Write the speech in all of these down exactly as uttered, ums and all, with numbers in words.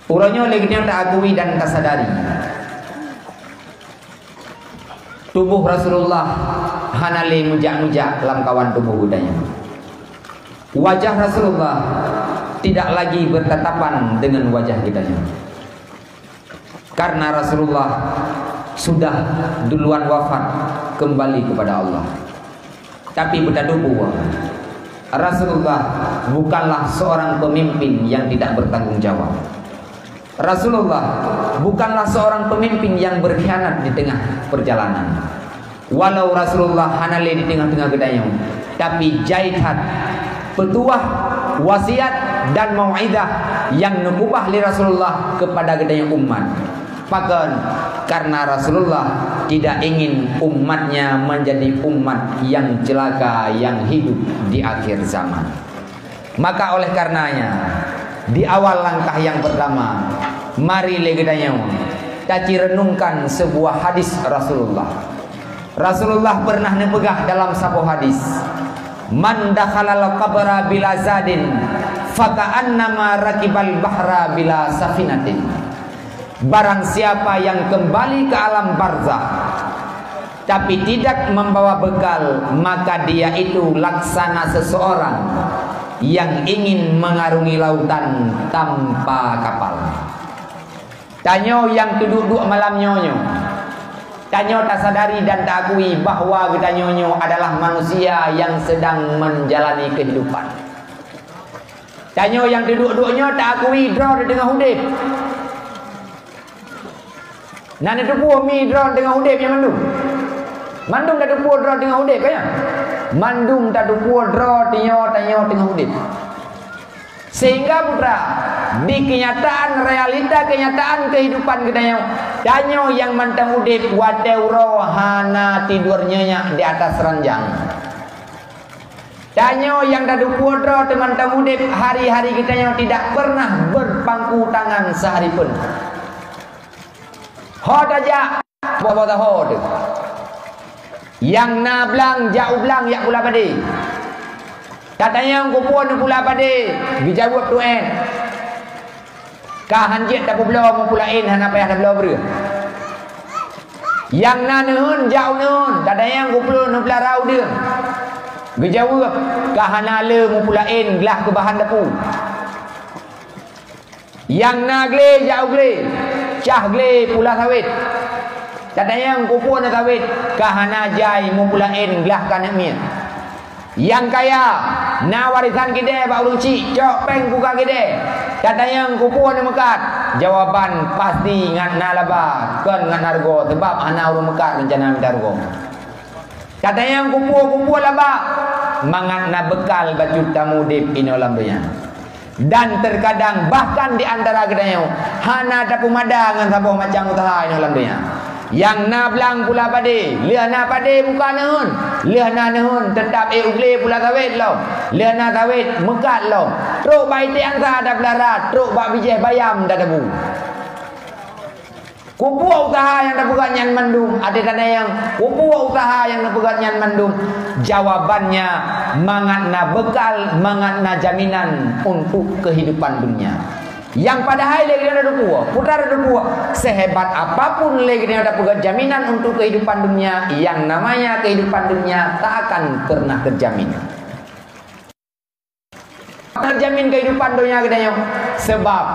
Uroe nyoe lé geutanyoe taakui dan tasadari, tuboh Rasulullah hana lé meujak-meujak lamkawan tuboh geutanyoe. Wajah Rasulullah tidak lagi bertatapan dengan wajah geutanyoe. Karena Rasulullah sudah duluan wafat, kembali kepada Allah. Tapi beutatuboh, Rasulullah bukanlah seorang pemimpin yang tidak bertanggung jawab. Rasulullah bukanlah seorang pemimpin yang berkhianat di tengah perjalanan. Walau Rasulullah hana lé di teungoh-teungoh geutanyoe, tapi jai that peutuah, wasiat, dan mau'izah nyang neukeubah lé Rasulullah keupada geutanyoe umat. Pakon? Karena Rasulullah tidak ingin umatnya menjadi umat yang celaka, yang hidup di akhir zaman. Maka oleh karenanya, di awal langkah yang pertama, mari lé geutanyoe tacirenungkan sebuah hadis Rasulullah. Rasulullah pernah neupeugah dalam saboh hadis, "Man dakhalal qabra bila zadin, faka'annama rakibal bahra bila safinatin." Barang siapa yang kembali ke alam barzakh, tapi tidak membawa bekal, maka dia itu laksana seseorang yang ingin mengarungi lautan tanpa kapal. Tanyoe nyang teuduek-duek malam nyoe nyoe, tanyoe tasadari dan taakui bahwa geutanyoe nyoe adalah manusia yang sedang menjalani kehidupan. Tanyoe nyang teuduek-duek nyoe taakui droe teuh teungoh udeb. Na neuteupeue mi droe teungoh udeb nyan mandum? Mandum tateupeue droe teungoh udeb, ka nyan? Mandum tateupeue droe tanyoe, tanyoe teungoh udeb. Sehingga putra, di kenyataan, realita kenyataan kehidupan geutanyoe, tanyoe nyang mantong udeb watée uroe hana tidur nyenyak di atas ranjang. Tanyoe nyang tateupeue droe teumantong udeb, hari-hari geutanyoe tidak pernah berpangku tangan sehari pun. Ho tajak, boh-boh taho teuh. Nyang na blang, jak u blang, jak pula padé. Tatanyong keupeue neupula padé, geujaweueb tu'en. Ka han jeuet tapeubloe meupula ên, hana payah tabloe breueh. Nyang na neuheun, jak u neuheun, tatanyong keupeue neupeulara udeueng. Geujaweueb, ka hana le meupula ên glah keu bahan dapu. Nyang na glé, jak u glé, cah glé pula sawét. Tatanyong keupeue na sawét, ka hana jai meupula ên glah keu aneuk miet. Nyang kaya, na warésan keudè bak ureueng chik, cok péng buka keudè. Tatanyong keupeue neumeukat? Jawaban pasti ngat na laba, kon ngat na rugoe, sabab hana ureueng meukat reuncana mita rugoe. Tatanyong keupeue-keupeue laba, mangat na beukal bacut tamudeb inoe lam donya. Dan terkadang bahkan di antara geutanyoe hana tapeumada ngon saboh macam useuha inoe lam donya. Nyang na blang pula padé, lheueh na padé buka neuheun, lheueh na neuheun teutab ék u glé pula sawét lom, lheueh na sawét meukat lom, trok bak iték ansa tapeulara, trok bak bijéh bayam tatabu. Keupeue useuha nyang tapeugöt nyan mandum? Até tatanyong, keupeue useuha nyang tapeugöt nyan mandum? Jawabannya, mangat na beukal, mangat na jaminan untuk kehidupan dunia. Nyang padahai lé geutanyoe tateupeue, putra tateupeue, sehebat apapun lé geutanyoe tapeugöt jaminan untuk kehidupan dunia, yang namanya kehidupan dunia tak akan pernah terjamin. Terjamin kehidupan dunia geutanyoe, sebab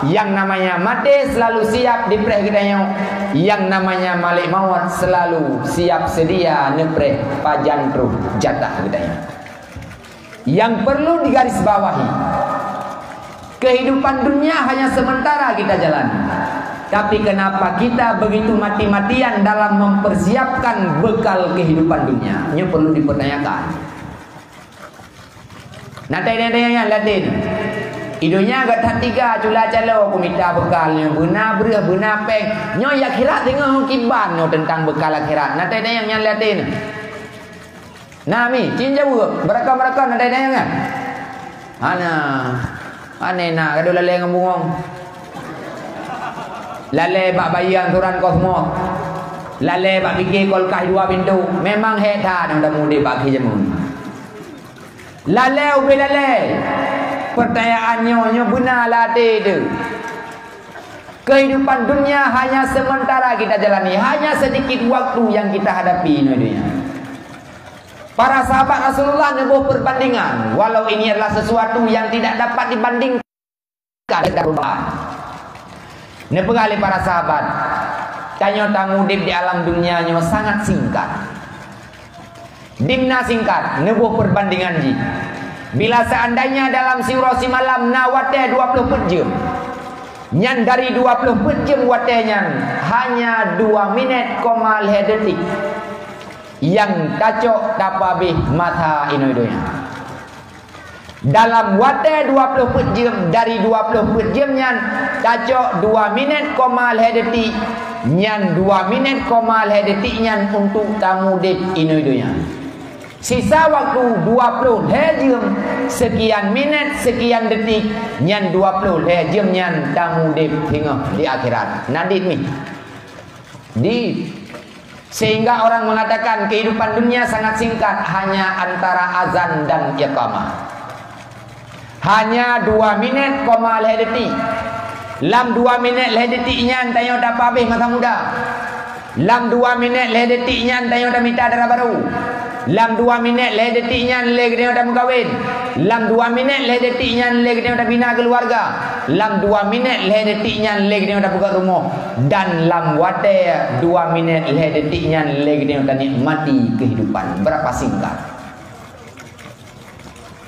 yang namanya maté selalu siap dipreh geutanyoe, yang namanya malek maut selalu siap sedia neupreh pajan troh jatah geutanyoe. Yang perlu digarisbawahi, kehidupan dunia hanya sementara kita jalani. Tapi kenapa kita begitu mati-matian dalam mempersiapkan bekal kehidupan dunia? Nyoe perlu dipertanyakan. Na tanyong-tanyong nyan lam até. Di donya göt that tiga, cula calo, kumita bekal nyoe, beuna breueh, beuna péng. Nyoe akhirat singoh kiban nyoe teuntang bekal akhirat. Na tanyong-tanyong nyan lam até. Na mi, cit jaweueb, beurakon-beurakon na tanyong-tanyong nyan. Hana. Aneh na, gadoh lalée ngon bungöng. Lalée bak bayeue angsuran kosmos. Lalée bak pike kulkas dua pintoe. Memang hék that nyang tamudeb bak akhé jameun. Lalée ubé lalée. Peurtanyaan nyoe, nyoe beuna lam até teuh. Kehidupan dunia hanya sementara kita jalani, hanya sedikit waktu yang kita hadapi di dunia. Para sahabat Rasulullah neuboh perbandingan, walau ini adalah sesuatu yang tidak dapat dibandingkan. Neupeugah lé para sahabat, tanyoe tamudeb di alam dunia nyoe sangat singkat. Dimna singkat, neuboh perbandingan jih. Bila seandainya dalam siuroe simalam na watée dua ploh peuet jeuem, nyan dari dua ploh peuet jeuem watée nyan hanya dua minét koma lhée detik nyang tacok tapeuabéh masa inoe donya. Dalam watée dua ploh peuet jeuem, dari dua ploh peuet jeuem nyan tacok dua minét koma lhée detik, nyan dua minét koma lhée detik nyan untuk tamudeb inoe donya. Sisa waktu dua ploh lhée jeuem, sekian minét, sekian detik, nyan dua ploh lhée jeuem nyan tamudeb singoh di akhirat. Na dit mi? Di, sehingga orang mengatakan kehidupan dunia sangat singkat, hanya antara azan dan iqamah. Hanya dua minét koma lhée detik. Lam dua minét lhée detik nyan tanyoe tapeuabéh masa muda. Lam dua minét lhée detik nyan tanyoe tamita dara barô. Lam dua minét lhée detik nyan lé geutanyoe tameukawen. Lam dua minét lhée detik nyan lé geutanyoe tabina keuluwarga. Lam dua minét lhée detik nyan lé geutanyoe tapeugöt rumoh. Dan lam watée dua minét lhée detik nyan lé geutanyoe tanikmati kehidupan. Berapa singkat?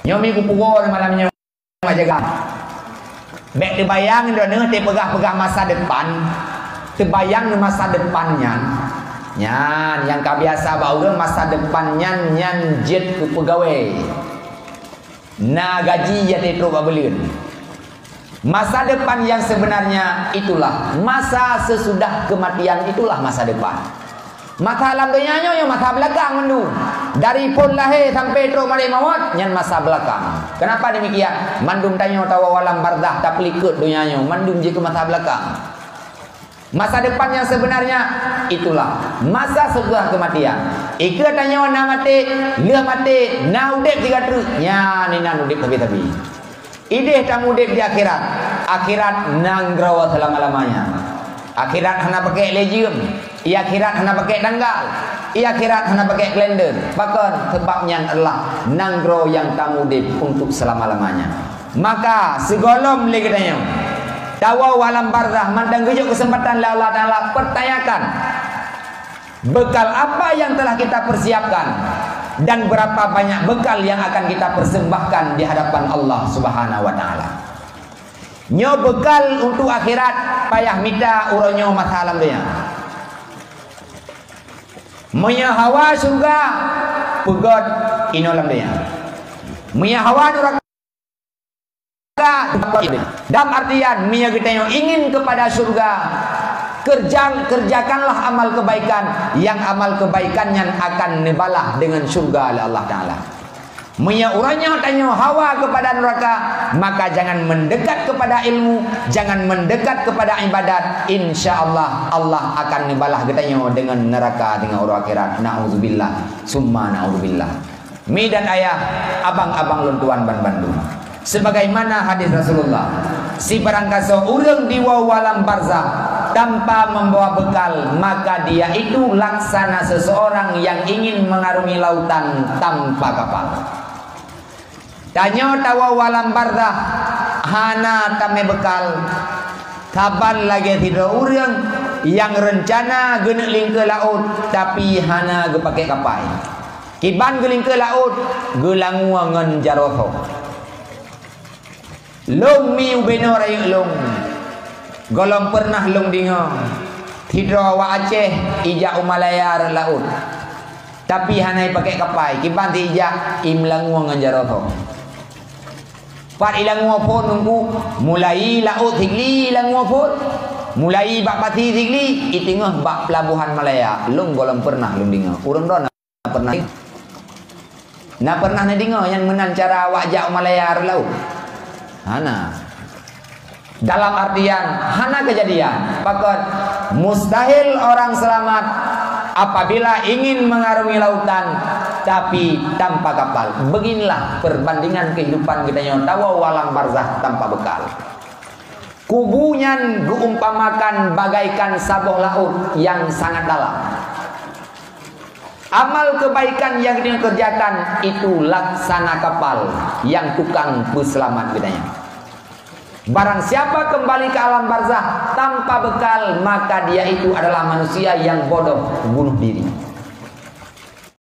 Nyoe mi kupuwoe malam nyoe. Jaga. Bék teubayang droeneuh teupeugah-peugah masa depan. Teubayang masa depan nyan. Nyan nyang ka biasa bak ureuëng masa depan nyan, nyan jeuet keu peugawée. Na gaji ya trok bak buleuen. Masa depan yang sebenarnya itulah masa sesudah kematian, itulah masa depan. Masa lam donya nyoe, nyoe masa belakang mandum. Dari phon lahé sampai trok marit mawöt, nyan masa belakang. Kenapa demikian? Mandum tanyoe tawoe alam barzah, tapeulikot donya nyoe, mandum jih keu masa belakang. Masa depan yang sebenarnya itulah masa sesudah kematian. Ikeu tanyoe na maté, lheueh maté, na udeb siga treuk, nyan inan udeb sabe-sabe. Ideh tamudeb di akhirat. Akhirat nanggroe selama-lamanya. Akhirat hana pakai lé jeuem. I akhirat hana pakai tanggal. I akhirat hana pakai kalender. Pakon? Sebab nyan adalah nanggroe nyang tamudeb untuk selama-lamanya. Maka sigohlom lé geutanyoe tawoe alam barzah mantong geujok keuseumpatan lé Allah Taala, pertanyakan bekal apa yang telah kita persiapkan dan berapa banyak bekal yang akan kita persembahkan di hadapan Allah Subhanahu wa Taala. Nyoe bekal untuk akhirat payah mita uroe nyoe masa lam donya. Meunyoe hawa syurga, peugöt inoe lam donya. Meunyoe hawa nuraka, dalam artian, meunyoe geutanyoe ingin kepada syurga, kerja, kerjakanlah amal kebaikan, yang amal kebaikan nyan akan neubalah dengan syurga oleh Allah Taala. Meunyoe uroe nyoe tanyoe hawa kepada nuraka, maka jangan mendekat kepada ilmu, jangan mendekat kepada ibadat, insya Allah, Allah akan neubalah geutanyoe dengan neraka dengan uroe akhirat. Na'udzubillah, summa na'udzubillah. Mi dan ayah, abang-abang lôn tuan ban bandum. Sebagaimana hadis Rasulullah, sibarang kasoe ureuëng diwoe u alam barzah tanpa membawa bekal, maka dia itu laksana seseorang yang ingin mengarungi lautan tanpa kapal. Tanyoe tawoe u alam barzah hana tamé bekal, saban lagée sidroe ureuëng nyang reuncana geuneuk lingkeue laôt, tapi hana geupaké kapai. Kiban geulingkeue laôt, geulangue ngon jaroe soe. Lôn mi ubenoe rayeuk lôn, gohlom peureunah lôn deungoe, sidroe awak Aceh ijak u Malaya rot laôt. Tapi hana ipaké kapai, kiban si ijak imeulangue ngon jaroe soe. Pat ilangue phon nunggu, mulai laôt sigli ilangue phon, mulai bak pasi sigli, iteungoh bak peulabohan Malaya, lôn gohlom peureunah lôn deungoe. Ureuëng droe na peureunah, na peureunah neudeungoe nyang meunan cara awak jak u Malaya rot laôt? Hana. Dalam artian hana kejadian. Pakon? Mustahil orang selamat apabila ingin mengarungi lautan tapi tanpa kapal. Beginilah perbandingan kehidupan geutanyoe tawoe u alam barzah tanpa bekal. Kubu nyan geuumpamakan bagaikan saboh laôt nyang sangat dalam. Amal keubaikan nyang geutanyoe keureujakan itu laksana kapal nyang tukang peuseulamat geutanyoe. Barang siapa keumbali keu alam barzakh tanpa beukal, maka dia itu adalah manusia nyang bodoh, bunuh diri.